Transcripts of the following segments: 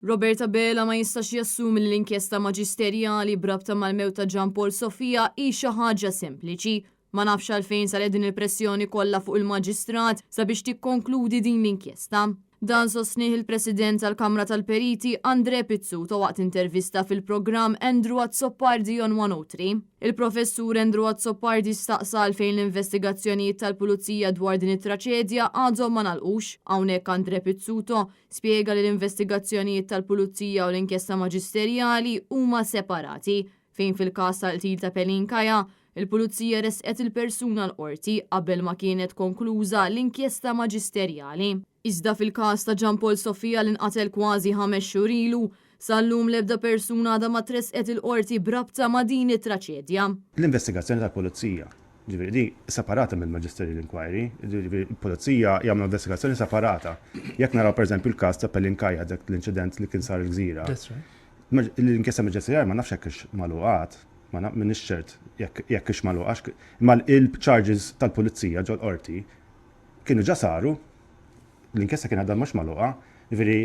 Robert Abela ma jistax jassumi li l-inkjesta maġisterjali b'rabta mal-mewt ta' Jean Paul Sofia hi xi ħaġa sempliċi. Ma nafx għalfejn saret din il-pressjoni kollha fuq il-Maġistrat sabiex tikkonkludi din l-inkjesta. Dan sostnieh il-President tal-Kamra tal-Periti André Pizzuto waqt intervista fil-programm Andrew Azzopardi on 103. Il-Professur Andrew Azzopardi staqsa għalfejn l-investigazzjonijiet tal-Pulizija dwar din it-traċedja għadhom ma ngħalqux. Hawnhekk André Pizzuto Spjega li l-investigazzjonijiet tal-Pulizija u l-inkjesta maġisterjali huma separati, fejn fil-każ tal-qtil ta' Pelin Kaya, il-Pulizija ressqet il-persuna l-Qorti qabel ma kienet konkluża l-inkjesta maġisterjali. Iżda fil-każ ta' Jean Paul Sofia li nqatel kważi ħames xhur ilu, sal-lum l-ebda persuna għadha ma tressqet il-Qorti b'rabta ma' din it-traċedja. L-investigazzjoni tal-Pulizija Ġifieri di separata mill-Magisterial Inquiry, ġifieri l-pulizija jagħmlu investigazzjoni separata. Jekk naraw pereżempju l-każ ta' Pelin Kaya dak l-inċident li kien sar il-gżira. L-inkjesta maġisterjali ma nafx jekk hix magħluqa għad, ma m'iniex ċert jekk hix magħluqa, imma il-charges tal-pulizija ġol-qorti kienu ġa saru, l-inkjesta kien għadha mhux magħluqa, ġifieri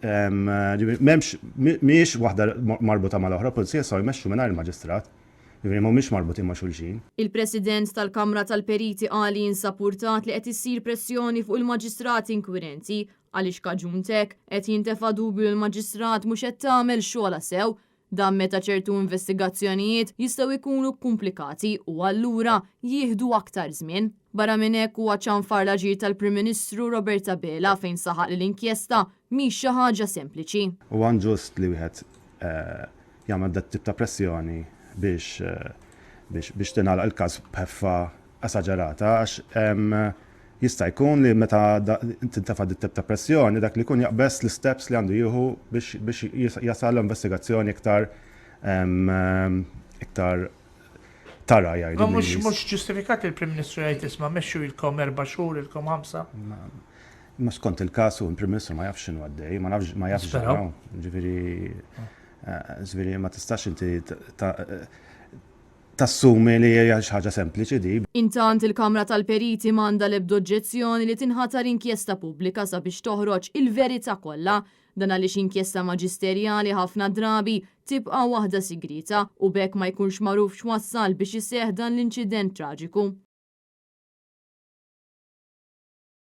m'hemmx mhijiex waħda marbuta mal-oħra, pulizija jistgħu jmexxu mingħajr il-maġistrat. Jiġifieri mhumiex marbutin ma' xulxin. Il-President tal-Kamra tal-Periti qal li jinsab urtat li qed issir pressjoni fuq il-Maġistrati inkwirenti għaliex kaġun t'hekk qed jintefa' dubju li l-Maġistrat mhux qed tagħmel xogħolha sew. Dan meta ċertu investigazzjonijiet jistgħu jkunu kkumplikati u allura jieħdu aktar żmien. Barra minn hekk huwa ċanfar l-aġir tal-Prim Ministru Robert Abela fejn saħaq li l-inkjesta mhix xi ħaġa sempliċi. Huwa inġust li wieħed jagħmel dat tip ta' pressjoni biex biex biex tingħalaq il-każ b'ħeffa esaġerata għax jista' jkun li meta tintefa' dit tip ta' pressjoni dak li jkun jaqbeż l-isteps li għandu jieħu biex biex jasal investigazzjoni iktar iktar tara jgħidu. Ma mhux mhux ġustifikat li l-Prim Ministru jgħid isma' mexxu ilkom erba' xhur, ilkom ħamsa. Imma skont il-każ u l-Prim Ministru ma jafx x'inhu għaddej, ma nafx ma jafx Nisperaw. ġara. Ġifieri eh, ġifieri ma tistax inti ta- tassumi li hija xi ħaġa sempliċi di. Intant il-Kamra tal-Periti m'għandha l-ebda oġġezzjoni li tinħatar inkjesta pubblika sabiex toħroġ il-verità kollha. Dan għaliex inkjesta maġisterjali ħafna drabi tibqa' waħda sigrieta u b'hekk ma jkunx magħruf x'wassal biex iseħħ dan l-inċident traġiku.